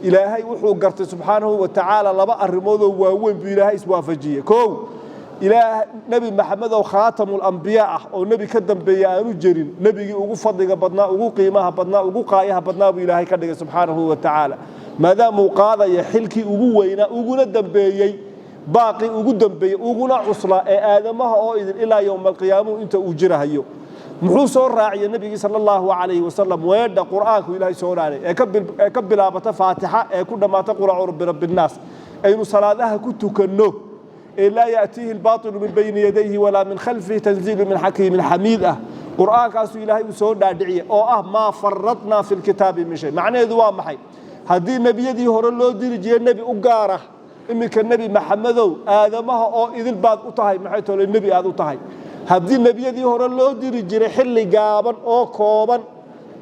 Ilaahay wuxuu gartay subxaanahu wa tacaala laba arrimoodoo waaweyn buu Ilaahay iswaafajiyey. Kow, Ilaah Nebi Maxamed oo khaatamul-ambiyaa ah oo nebi ka dambeeya aanu jirin, nebigii ugu fadliga badnaa, ugu qiimaha badnaa, ugu qaayaha badnaa buu Ilaahay ka dhigay subxaanahu wa tacaala, maadaamuu qaadaya xilkii ugu weynaa, uguna dambeeyey, baaqii ugu dambeeyey, uguna cuslaa ee aadamaha oo idin ilaa yowma alqiyaamuhu inta uu jirahayo. Muxuu soo raaciyey nebigii sala allahu calayhi wasalam? Weedha Qur'aanku Ilaahay soo raacay ee ka bilaabata Faatixa ee ku dhammaata qul acuudu birabbi nnaas, aynu salaadaha ku tukanno, ee laa ya'tiihi albaatilu min bayni yadayhi walaa min khalfihi tanziilu min xakiimin xamiid ah. Qur'aankaasuu Ilaahay uu soo dhaadhiciyey oo ah maa faradnaa fi lkitaabi min shay. Macnaheedu waa maxay? Haddii nebiyadii hore loo diri jiray nebi u gaara, iminka Nebi Maxamedow aadamaha oo idil baad u tahay, maxay tole, nebi aad u tahay. Haddii nebiyadii hore loo diri jiray xilli gaaban oo kooban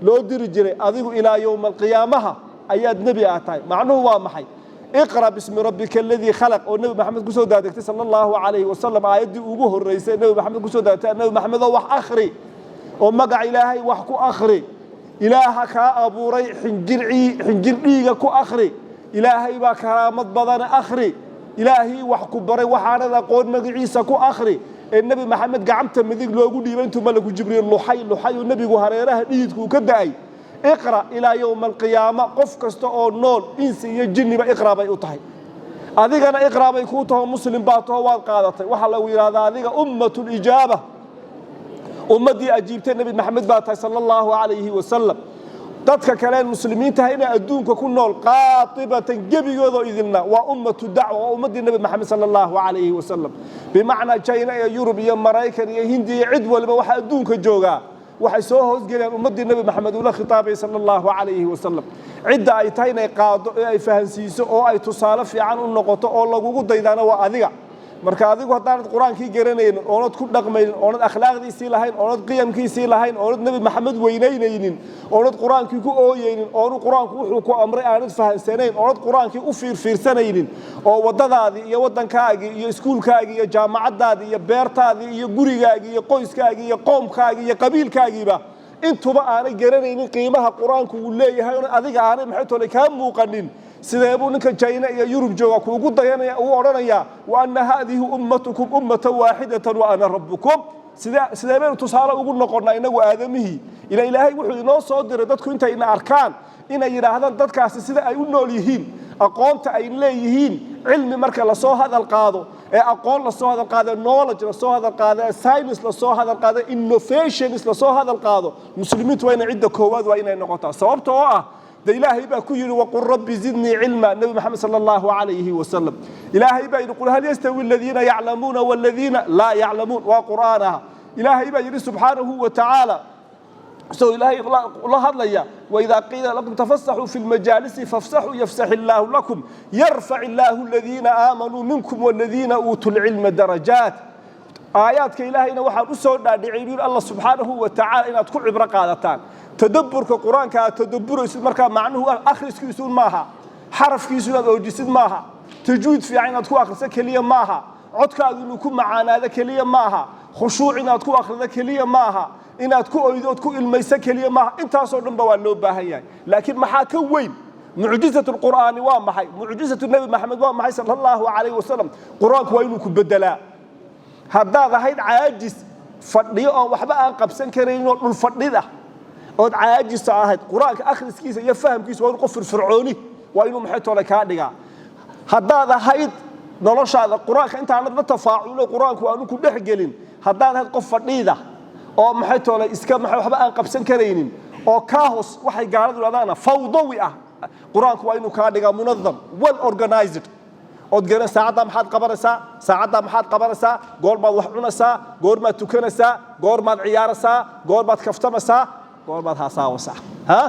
loo diri jiray, adigu ilaa yowma alqiyaamaha ayaad nebi aad tahay. Macnuhu waa maxay? Iqra bismi rabbika aladii khalaq oo Nebi Maxamed kusoo daadegtay sala allahu calayhi wasalam, aayaddii ugu horreysay Nebi Maxamed kusoo daadegtay, Nebi Maxamedoo wax akhri oo magac Ilaahay wax ku akhri, Ilaaha kaa abuuray xinjircii xinjir dhiiga ku akhri, Ilaahay baa karaamad badana akhri, Ilaahii wax ku baray waxaanad aqoon magaciisa ku akhri, ee Nebi Maxamed gacanta midig loogu dhiibay intuu malaku Jibriil luxay luxay uu nebigu hareeraha dhididku ka da'ay. Iqra ilaa yowma alqiyaama qof kasta oo nool, insi iyo jinniba, iqra bay u tahay. Adigana iqra bay kuu taho, muslim baa taho, waad qaadatay. Waxaa lagu yidhahdaa adiga ummatulijaaba, ummaddii ajiibtay Nebi Maxamed baa tahay sala allahu calayhi wasalam. Dadka kaleen muslimiintaha inay adduunka ku nool qaatibatan gebigoodoo idilna waa ummatu dacwa, waa ummaddii Nebi Maxamed sala allahu calayhi wasalam. Bimacnaa China iyo Yurub iyo Maraykan iyo Hindi iyo cid waliba waxa adduunka joogaa waxay soo hoosgelayaan ummaddii Nebi Maxamed uula khitaabayay sala allahu calayhi wasalam. Cidda ay tahay inay qaado ee ay fahansiiso oo ay tusaale fiican u noqoto oo lagugu daydaana waa adiga. Marka adigu haddaanad Qur-aankii garanaynin, oonad ku dhaqmaynin, oonad akhlaaqdiisii lahayn, oonad qiyamkiisii lahayn, oonad Nebi Maxamed weynaynaynin, oonad Qur-aankii ku ooyeynin, oonu Qur-aanku wuxuu ku amray aanad fahansanayn, oonad Qur-aankii u fiirfiirsanaynin, oo waddadaadii iyo waddankaagii iyo iskuulkaagii iyo jaamacaddaadii iyo beertaadii iyo gurigaagii iyo qoyskaagii iyo qoomkaagii iyo qabiilkaagiiba intuba aanay garanaynin qiimaha Qur-aanku uu leeyahay, oon adiga aanay, maxay tole, kaa muuqanin, sidee buu ninka China iyo Yurub jooga kuugu dayanaya, uu odhanayaa wa anna haadihi ummatukum ummatan waaxidatan wa ana rabbukum? Sidee baynu tusaale ugu noqonnaa inagu aadamihii? Ila Ilaahay wuxuu inoo soo diray dadku intayna arkaan inay yidhaahdaan dadkaasi sida ay u nool yihiin, aqoonta ay leeyihiin, cilmi marka lasoo hadal qaado, ee aqoon lasoo hadal qaado, ee knowledge lasoo hadal qaado, ee science lasoo hadal qaado, innovations lasoo hadal qaado, muslimiintu waa inay cidda koowaad waa inay noqotaa. Sababta oo ah de Ilaahay baa ku yidhi waqul rabbi zidnii cilma. Nebi Maxamed sala allahu calayhi wasalam, Ilaahay baa yidhi qul hal yastawi aladiina yaclamuuna waladiina laa yaclamuun. Waa Qur'aan ah. Ilaahay baa yidhi subxaanahu wa tacaala, isagoo Ilaahay la hadlaya: waidaa qiila lakum tafasaxuu fi lmajaalisi fafsaxuu yafsax illaahu lakum yarfac illaahu aladiina aamanuu minkum waladiina uutuu lcilma darajaat. Aayaadka Ilaahayna waxaan u soo dhaadhicay buu Allah subxaanahu wa tacaala inaad ku cibro qaadataan. Tadabburka Qur-aanka aad tadabburaysid markaa macnuhu akhriskiisu maaha, xarafkiisu inaad oojisid maaha, tajwiid fiican inaad ku akhriso keliya maaha, codkaagu inuu ku macaanaado keliya maaha, khushuuc inaad ku akhrido keliya maaha, inaad ku oydo ood ku ilmayso keliya maaha. Intaasoo dhan ba waa loo baahan yahay, laakiin maxaa ka weyn? Mucjizatu lqur'aani waa maxay? Mucjizatu Nebi Maxamed waa maxay sala allahu calayhi wasalam? Qur-aanku waa inuu ku bedelaa. Haddaad ahayd caajis fadhiyo oon waxba aan qabsan karaynin oo dhul fadhid ah ood caajisa ahayd, Qur-aanka akhriskiisa iyo fahamkiisa waa inuu qof firfircooni, waa inuu, maxay toole, kaa dhigaa. Haddaad ahayd noloshaada Qur-aanka intaanad la tafaaculo, Qur-aanku aanu ku dhex gelin, haddaad ahayd qof fadhiida oo, maxay toole, iska maxay waxba aan qabsan karaynin oo chaos waxay gaaladu yidhahdaana fawdawi ah, Qur-aanku waa inuu kaa dhigaa munadam, well organized, ood garan saacaddaa maxaad qabanaysaa, saacaddaa maxaad qabanaysaa, goormaad wax cunaysaa, goormaad tukanaysaa, goormaad ciyaaraysaa, goormaad kaftamaysaa, goormaad haasaawaysaa, ha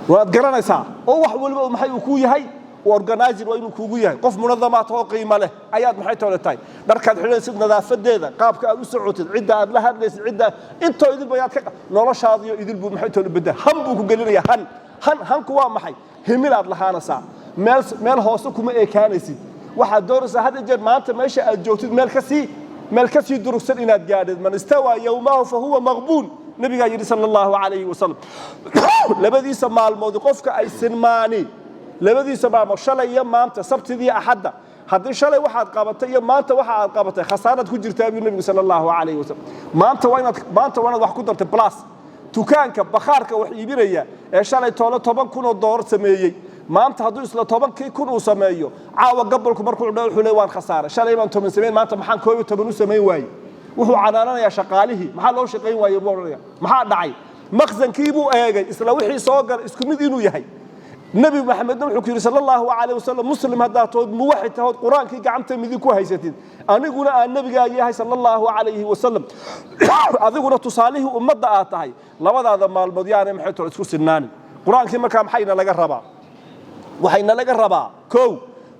waad garanaysaa. Oo wax waliba maxay uu kuu yahay organizing, waa inuu kuugu yahay qof munadamaad oo qiimo leh ayaad, maxay toole, tahay. Dharkaad xidhanaysid, nadaafadeeda, qaabka aad u socotid, cidda aad la hadlaysid, cidda intoo idilba yaad ka noloshaadiyo idil buu, maxay toole, bedel han buu ku gelinaya. Han hanku waa maxay? Himilaad lahaanaysaa. Meel hoose kuma ekaanaysid. Waxaad doonaysaa had iyo jeer maanta meesha aad joogtid meel ka sii durugsan inaad gaadhid. Man istawaa yowmahu fa huwa maqbuun, nabigaa yidhi sala allahu calayhi wasalam. Labadiisa maalmood qofka ay sinmaani Labadiisa maalmood, shalay iyo maanta, Sabtidii, Axadda, haddii shalay waxaad qabatay iyo maanta waxa aad qabatay, khasaaraad ku jirtaa buu Nebigu sala Allahu calayhi wasalam. Maanta waa inaad wax ku dartay plus. Dukaanka bakhaarka wax iibinaya ee shalay toole $10,000 sameeyey, maanta hadduu isla 10-kii kun uu sameeyo, caawa gabolku markuu dho wuxuu leey: "Waan khasaaray. Shalay baan 10 samayn, maanta maxaan 11 u samayn waayey?" Wuxuu canaananayaa shaqaalihii. "Maxaa loo shaqayn waayey?" buu odhanaya. "Maxaa dhacay?" Maqsankii buu eegay, isla wixii soo galay isku mid inuu yahay. Nebi Maxamedna wuxuu ku yidhi sala Allahu calayh wasalam: "Muslim haddaad tood, muwaxid tahood, Qur-aankii gacanta midig ku haysatid, aniguna aan nebigaaga yahay sala Allahu calayhi wasalam, adiguna tusaalihii ummadda aad tahay, labadaada maalmood yaanay maxay tolo isku sinaanin." Qur-aankii markaa maxayna laga rabaa? Waxayna laga rabaa, kow,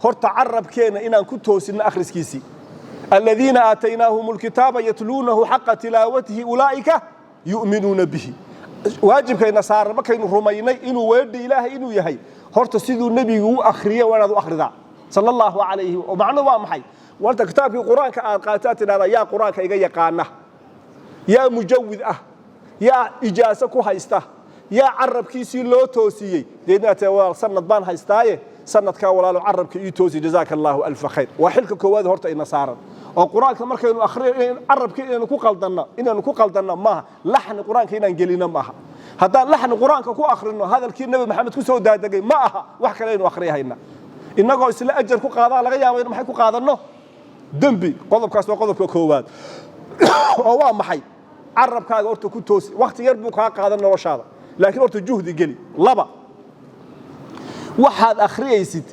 horta carabkeenna inaan ku toosinno akhriskiisii. الذين آتيناهم الكتاب يتلونه حق تلاوته أولئك يؤمنون به. Waajibkayna saaran, markaynu rumaynay inuu weedhi Ilaahay inuu yahay, horta siduu nebigu u akhriyay waa inaad u akhridaa sala Allahu calayhi. Macnuhu waa maxay? Warta kitaabkii Qur-aanka aad qaataad tidhahdaa: "Yaa Qur-aanka iga yaqaana? Yaa mujawid ah? Yaa ijaaso ku haysta? Yaa carabkiisii loo toosiyey?" Deedna aad walaal, sanad baan haystaaye, sanadkaa walaalo carabka ii toosi, jazaaka Allahu alfa khayr. Waa xilka koowaad horta ina saaran oo Qur-aanka markaynu akhriyo carabka inaynu ku qaldanno maaha. Laxni Qur-aanka inaan gelino maaha. Haddaan laxni Qur-aanka ku akhrino, hadalkii Nebi Maxamed ku soo daadegay ma aha, wax kale aynu akhriyahayna. Innagoo isla ajar ku qaadaa laga yaaba in maxay ku qaadanno dembi. Qodobkaas waa qodobka koowaad oo waa maxay? Carabkaaga horta ku toosi. Wakhti yar buu kaa qaadan noloshaada, laakiin horta juhdi geli. Laba, waxaad akhriyaysid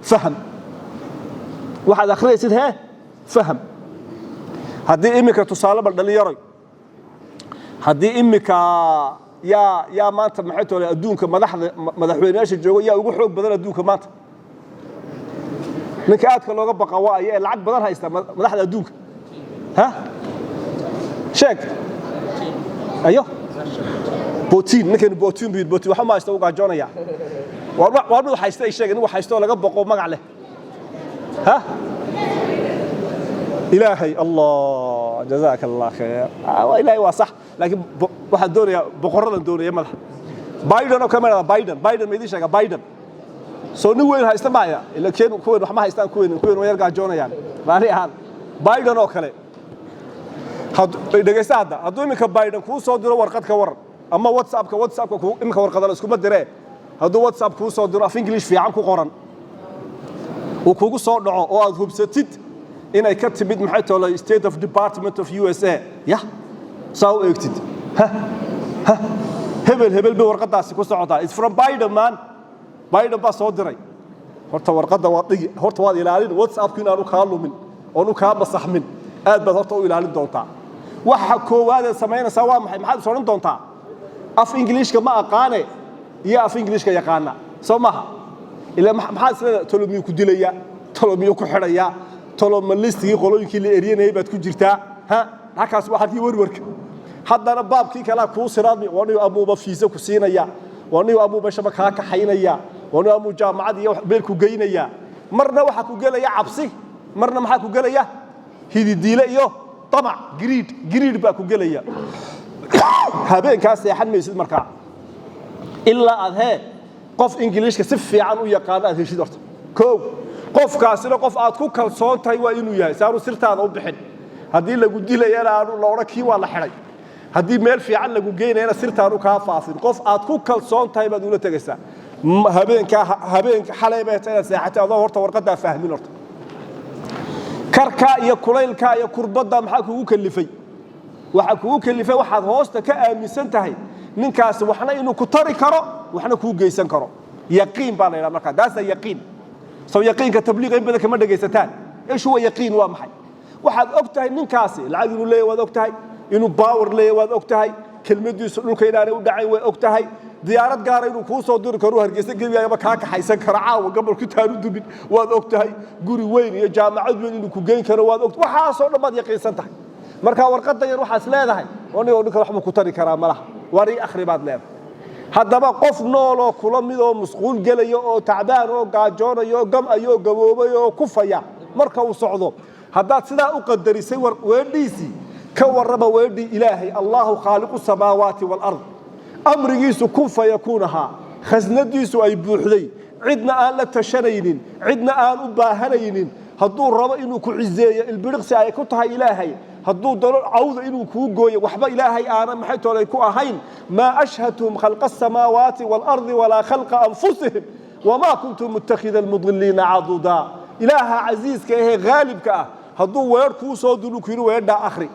faham. Waxaad akhriyaysid hee faham. Haddii iminka tusaale bal dhalinyaroy, haddii iminka yaa maanta maxay tole adduunka madaxda madaxweyneyaasha jooga, yaa ugu xoog badan adduunka maanta? Ninka aadka looga baqa waa ee lacag badan haysta madaxda adduunka? Ha sheeg ayo. Putin. Ninkani Putin buu yidhi. Putin waxa ma haysta, u gaajoonaya. Waa mid haysta ay sheegeen, nin haysta oo laga boqo, magac leh. Ha, Ilaahay. Allah, jazaaka Allah khayr. Ilaahay waa sax, laakiin waxaan doonayaa boqoradan doonaya madaxa. Biden oo kale ma Biden? Biden ma idiin sheega? Biden soo nin weyn haysta maaya? Ila keen kuweyn wax ma haystaan, kuweyn way yar gaajoonayaan raali ahaan. Biden oo kale dhegaysta hadda. Hadduu iminka Biden kuu soo diro warqad, ka waran? Ama WhatsAppka iminka warqada la iskuma diree, hadduu WhatsApp kuu soo diro af English fiican ku qoran uu kugu soo dhaco oo aad hubsatid inay ka timid maxay tole State of Department of USA, ya saa u eegtid, ha ha, hebel hebel bay warqadaasi ku socotaa, it's from Biden man, Biden baa soo diray. Horta warqadda waad dhigi, horta waad ilaalin. WhatsAppku inaanu kaa lumin oonu kaa masaxmin aad baad horta u ilaalin doontaa. Waxa koowaad samaynaysaa waa maxay? Maxaad is odhan doontaa? Af Ingiliishka ma aqaane iyo af Ingiliishka yaqaana soo maaha? Ila maxaad isleedahay? Tolo miyuu ku dilayaa? Tolo miyuu ku xidhayaa? Tolo ma listigii qolooyinkii la eryanayay baad ku jirtaa? Ha, halkaas waa halkii warwarka. Haddana baabkii kalea kuu siraadmi: waniyo amuuba fiisa ku siinaya, waniyo amuu meeshaba kaa kaxaynaya, waniyo amuu jaamacad iyo meel ku geynaya. Marna waxaa ku gelaya cabsi, marna maxaa ku gelaya? Hididiile iyo damac, greed. Greed baa ku gelaya. Habeenkaa seexan maysid markaa ilaa aad hee qof Ingiliishka si fiican u yaqaano aad heshid. Horta koow, qofkaasina qof aad ku kalsoon tahay waa inuu yahay, si aanu sirtaada u bixin. Haddii lagu dilayana aanu la odhan kii waa la xidhay, haddii meel fiican lagu geynayana sirtaanu kaa faafin. Qof aad ku kalsoon tahay baad ula tegaysaa. Habeenkaa habeenka xalay bay tahay inaad seexatay adoo horta warqaddaa fahmin. Horta karkaa iyo kulaylkaa iyo kurbadda maxaa kugu kalifay? Waxaa kugu kalifay waxaad hoosta ka aaminsan tahay ninkaasi waxna inuu ku tari karo, waxna kuu geysan karo. Yaqiin baa la yidhaha markaa. Daasa yaqiin. Sow yaqiinka tabliiqa in badan kama dhegaysataan? Ishu waa yaqiin. Waa maxay? Waxaad og tahay ninkaasi lacag inuu leeyahy waad og tahay, inuu power leeyahy waad og tahay, kelmadiisu dhulka inaanay u dhacayn way og tahay, diyaarad gaara inuu kuu soo diri karo, Hargeysa gebigaagaba kaa kaxaysan karo caawa gobolku taanu dumin waad og tahay, guri weyn iyo jaamacad weyn inuu ku geyn karo waad og. Waxaasoo dhan baad yaqiinsan tahay. Marka warqadda yar waxaas leedahay anigo ninka waxbuu ku tari karaa malaha, waar ii akhri baad leedahay. Haddaba qof nooloo kula mid oo musquul gelaya oo tacbaan oo gaajoonaya oo gam'aya oo gaboobay oo kufaya marka uu socdo, haddaad sidaa u qadarisay weedhiisii, ka warrama weedhii Ilaahay? الله خالق السماوات والأرض, amrigiisu kun fayakuun ahaa. Khasnadiisu ay buuxday, cidna aan la tashanaynin, cidna aan u baahanaynin. Hadduu rabo inuu ku cizeeyo, ilbiriqsi ay ku tahay Ilaahay. Hadduu dano cawda inuu kuu gooyo, waxba Ilaahay aanan maxay toolay ku ahayn. Maa ashhadtuhum khalqa asamaawaati waalardi walaa khalqa anfusihim wamaa kuntu muttakhida almudiliina cadudaa. Ilaaha casiiska ahee haalibka ah, hadduu weer kuu soo dulu ku yidhi, weedhaa akhri,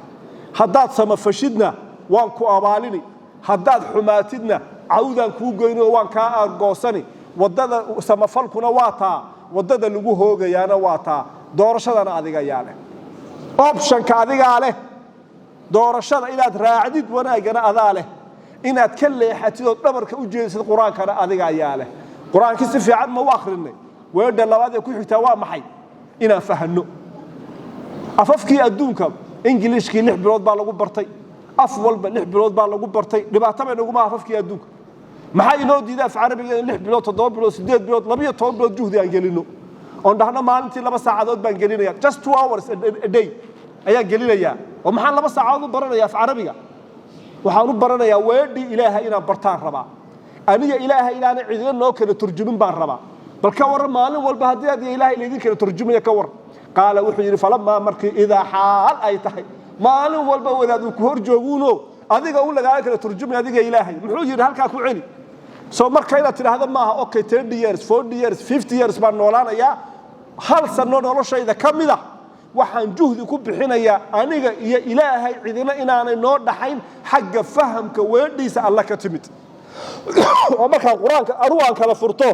haddaad samafashidna waan ku abaalini, haddaad xumaatidna cawdaan kuu goyni oo waan kaa aargoosani. Waddada samafalkuna waa taa, waddada lagu hoogayaana waa taa. Doorashadana adiga yaa leh, optionka adigaa leh. Doorashada inaad raacdid wanaaggana adaa leh, inaad ka leexatid ood dhabarka u jeedisid Qur-aankana adiga ayaa leh. Qur-aankii si fiican ma u akhrinay? Weedha labaad ee ku xigtaa waa maxay? Inaan fahanno afafkii adduunka. Ingiliishkii 6 bilood baa lagu bartay, af walba 6 bilood baa lagu bartay. Dhibaato bay naguma afafkii adduunka. Maxaa inoo diiday af Carabiga in 6 bilood, 7 bilood, 8 bilood, 12 bilood juhdi aan gelino, oon dhahno maalintii 2 saacadood baan gelinaya, just 2 hours a day ayaan gelinayaa? Oo maxaan 2 saacadood u baranaya af Carabiga? Waxaan u baranayaa weedhii Ilaahay inaan bartaan rabaa. Aniga Ilaahay inaanay cidina noo kala turjumin baan rabaa. Bal ka warran maalin walba haddii adiga Ilaahay laydin kala turjumaya, ka warran? Qaala wuxuu yidhi, falamaa markii idaa xaal ay tahay maalin walba wadaad uu ku hor jooguuno, adiga u lagaaga kala turjumaya adiga Ilaahay, muxuu yidhi? Halkaa ku celi. Soo marka inaad tidhaahdo maaha, okay, 30 years, 40 years, 50 years baan noolaanayaa, hal sano noloshayda ka mid a waxaan juhdi ku bixinayaa aniga iyo Ilaahay cidina inaanay noo dhaxayn xagga fahamka weedhiisa Alla ka timid, oo markaan Qur-aanka anugu aan kala furto,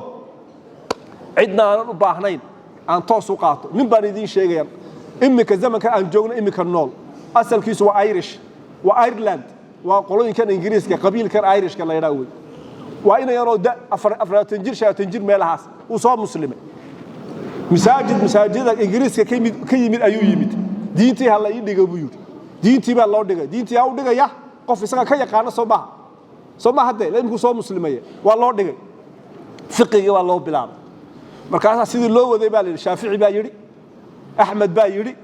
cidna aanan u baahnayn, aan toos u qaato. Nin baan idiin sheegaya, iminka zamanka aan joogno iminka nool. Asalkiisu waa Irish, waa Ireland, waa qolooyinkan Ingiriiska, qabiilkan Irishka la yidhaha wey. Waa ina yaroo da 24 jir, 25 jir meelahaas uu soo muslimay. Masaajid masaajidada Ingiriiska ka yimid ayuu yimid. Diintii ha la ii dhiga buu yidhi. Diintii baa loo dhigay. Diintii yaa u dhigaya? Qof isaga ka yaqaano soo maaha? Soo maaha? Dee imkuu soo muslimaya waa loo dhigay. Fiqigii baa loo bilaabay. Markaasaa sidii loo waday baa la yidhi, Shaafici baa yidhi, Axmed baa yidhi,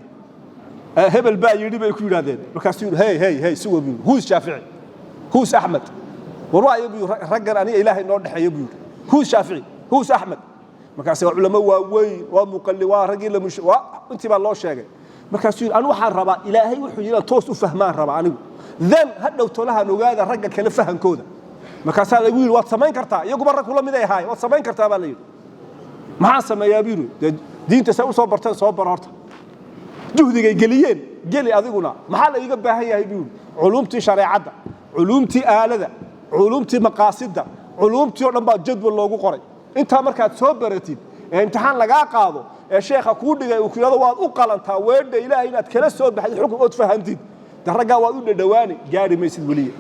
hebel baa yidhi, bay ku yidhahdeen. Markaasuu yidhi, "Hey, hey, hey, suwa," buu yidhi. "Who's Shaafici? Who's Axmed? War waa buu yidhi, raggan aniga Ilaahay noo dhexeeya," buu yidhi. "Who's Shaafici? Who's Axmed?" Markaas waa culamo waaweyn, waa muqalli, waa raggii la mush, waa intii baa loo sheegay. Markaasuu yidhi, "Anigu waxaan rabaa Ilaahay wuxuu yidhi toos u fahmaan rabaa anigu, then ha dhow tolahan ogaada ragga kale fahankooda." Markaasaa lagu yidhi, "Waad samayn kartaa, iyaguba rag kula mid ay ahaayeen, waad samayn kartaa," baa la yidhi. "Maxaan sameeyaa?" buu yidhi. "Dee diinta say u soo barteen soo bar horta, juhdigay geliyeen geli adiguna." "Maxaa la iiga baahan yahay?" buu yidhi. Culuumtii shareecadda, culuumtii aalada, culuumtii maqaasidda, culuumtii oo dhan baa jadwal loogu qoray. Intaa markaad soo baratid ee imtixaan lagaa qaado ee sheekha kuu dhigay uu ku yidhahdo waad u qalantaa weedha Ilaahay inaad kala soo baxdid xukun ood fahantid, de raggaa waad u dhadhawaani, gaari maysid weliya.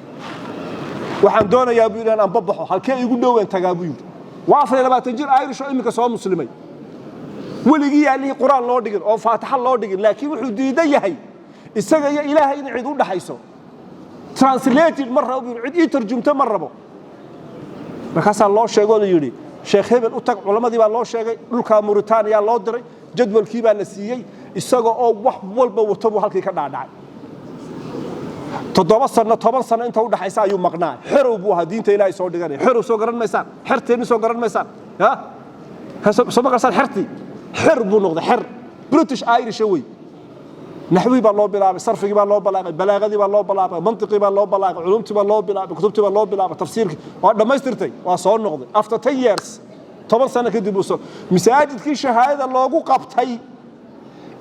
"Waxaan doonayaa," buu yidhi, "inaan anbabaxo. Halkee igu dhowaan tagaa?" buu yidhi. Waa 24 jir Irish oo iminka soo muslimay, weligii yaalihii Qur-aan loo dhigin oo Faatixa loo dhigin, laakiin wuxuu diidan yahay isaga iyo Ilaahay in cid u dhaxayso. "Translated ma rabo," buu yidhi, "cid ii tarjumto ma rabo." Markaasaa loo sheegoo la yidhi, "Sheekh hebel u tag." Culammadii baa loo sheegay. Dhulka Muritaaniya loo diray, jadwalkii baa la siiyey. Isaga oo wax walba wato buu halkii ka dhaadhacay. 7 sano, 10 sano inta udhaxaysa ayuu maqnaa. Xerow buu ahaa, diinta Ilaahay soo dhiganaya. Xerow soo garan maysaan? Xerteenni soo garan maysaan? Ya, soo ma garasaan xertii? Xer buu noqday, xer British Irish wey. Naxwii baa loo bilaabay, sarfigii baa loo bilaabay, balaagadii baa loo bilaabay, mantiqii baa loo bilaabay, culumtii baa loo bilaabay, kutubtii baa loo bilaabay, tafsiirkii waa dhammaystirtay. Waa soo noqday after 10 years, 10 sano kadib uu soo masaajidkii shahaadada loogu qabtay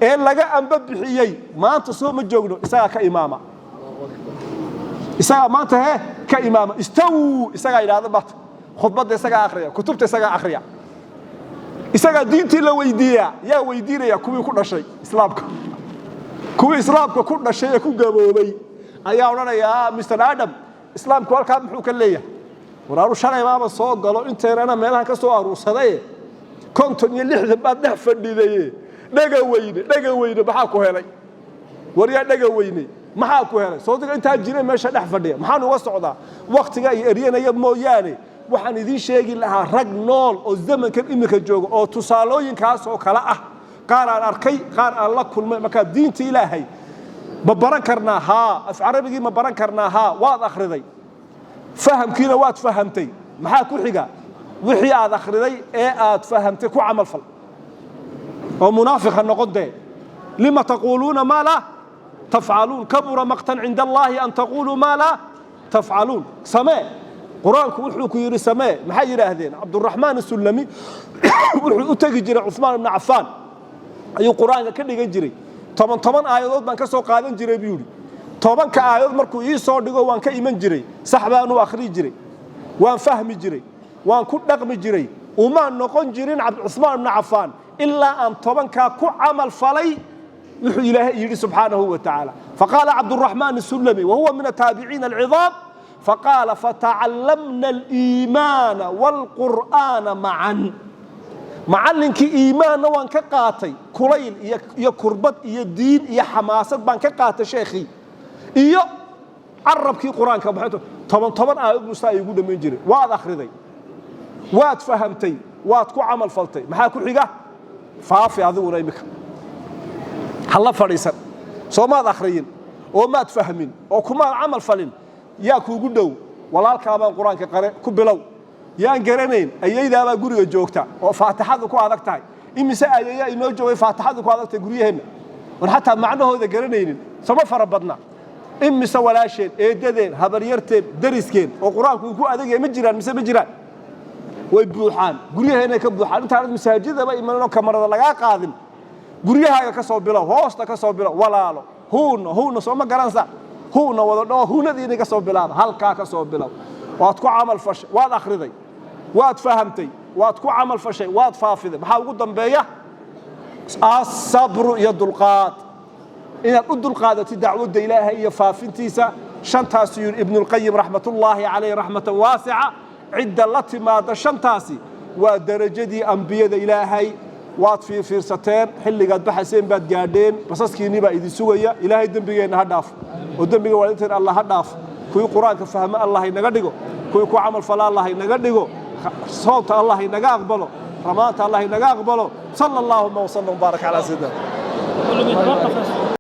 ee laga amba bixiyey. Maanta soo ma joogno? Isagaa ka imaama, isagaa maanta he ka imaama. Istaw isagaa yidhahda maanta, khudbadda isagaa akhriya, kutubta isagaa akhriya, isagaa diintii la weydiiyaa. Yaa weydiinaya? Kuwii ku dhashay islaamka, kuwii islaamka ku dhashay ee ku gaboobay ayaa odhanayaa, "Mr Adam, islaamku halkaa muxuu ka leeyahay?" Waraaru shalay baaba soo galo, inteynana meelahan ka soo aruursadaye, 50 iyo 60 baad dhex fadhidaye. Dhega weyne, dhega weyne, maxaa ku helay? Waryaa dhega weyne, maxaa ku helay? Soodiga intaa jira meesha dhex fadhiya. Maxaan uga socdaa? Waktiga iyo eryanaya mooyaane, waxaan idiin sheegi lahaa rag nool oo zamankan iminka jooga oo tusaalooyinkaas oo kale ah, qaar aan arkay, qaar aan la kulmay. Markaa diinta Ilaahay ma baran karnaa? Haa. Af Carabigii ma baran karnaa? Haa. Waad akhriday, fahamkiina waad fahamtay, maxaa ku xiga? Wixii aad akhriday ee aad fahamtay ku camal fal, oo munaafiq ha noqon dee. لم تقولون ما لا تفعلون، كبر مقتا عند الله أن تقولوا ما لا تفعلون. Samee qur-aanku wuxuu ku yidhi, samee. Maxay yidhaahdeen? Cabduraxmaan Asulami wuxuu u tegi jiray Cuثmaan ibnu Cafaan, ayuu qur-aanka ka dhigan jiray. 10 10 aayadood baan ka soo qaadan jiray, buu yidhi. 10-ka aayadood markuu ii soo dhigo, waan ka iman jiray, sax baan u akhriyi jiray, waan fahmi jiray, waan ku dhaqmi jiray. Umaan noqon jirin Cuثmaan ibnu Cafaan ilaa aan 10-kaa ku camal falay wuxuu Ilaahay yidhi subxaanahu wa tacaala. فقال عبد الرحمن السلمي، وهو من التابعين العظام، فقال: فتعلمنا الإيمان والقرآن معا. Macallinkii iimaanna waan ka qaatay, kulayl iyo kurbad iyo diin iyo xamaasad baan ka qaatay sheekhii, iyo carabkii qur-aanka. 10 10 aayad buu saa iigu dhammayn jiray. Waad akhriday, waad fahamtay, waad ku camal faltay. Maxaa ku xiga? Faafi adiguna imika, hala fadhiisan. Soo maad akhriyin oo maad fahmin oo kumaad camal falin? Yaa kuugu dhow? Walaalkaabaan qur-aanka qare ku bilow. Yaan garanayn? Ayaydaabaa guriga joogta oo faatixadu ku adag tahay. Imise ayeeyaa inoo joogay faatixadu ku adag tahay guryaheenna, oon xataa macnahooda garanaynin? Sama fara badna? Imise walaasheen, eedadeen, habaryarteen, dariskeen oo qur-aanku uu ku adagyahay ma jiraan mise ma jiraan? Way buuxaan, guryaheennay ka buuxaan. Intaanad masaajidaba imaninoo kamarada lagaa qaadin, guryahaaga ka soo bilow, hoosta ka soo bilow. Walaalo, huuna huuna soo ma garansa? Huuna wada dhoo, huunadiina ka soo bilaaba, halkaa ka soo bilow. Waad ku camal fashay, waad akhriday, waad fahamtay, waad ku camal fashay, waad faafiday. Maxaa ugu dambeeya? الصبر iyo dulqaad, inaad u dulqaadatid dacwadda Ilaahay iyo faafintiisa. Shantaas yidhi Ibnulqayim رحمة الله عليه رحمة واسعة. Cidda la timaada shantaasi waa derajadii ambiyada Ilaahay. Waad fiirfiirsateen, xilligaad baxayseen baad gaadheen, basaskiinnii baa idin sugaya. Ilaahay dembigeenna ha dhaaf, oo dembiga waalidiinteen Allah ha dhaaf. Kuwii qur-aanka fahmo Allah inaga dhigo, kuwii ku camal fala Allah inaga dhigo, soonta Allah inaga aqbalo, ramaanta Allah inaga aqbalo. صلى اللهم وسلم وبارك على سيدنا كله بيتوقف.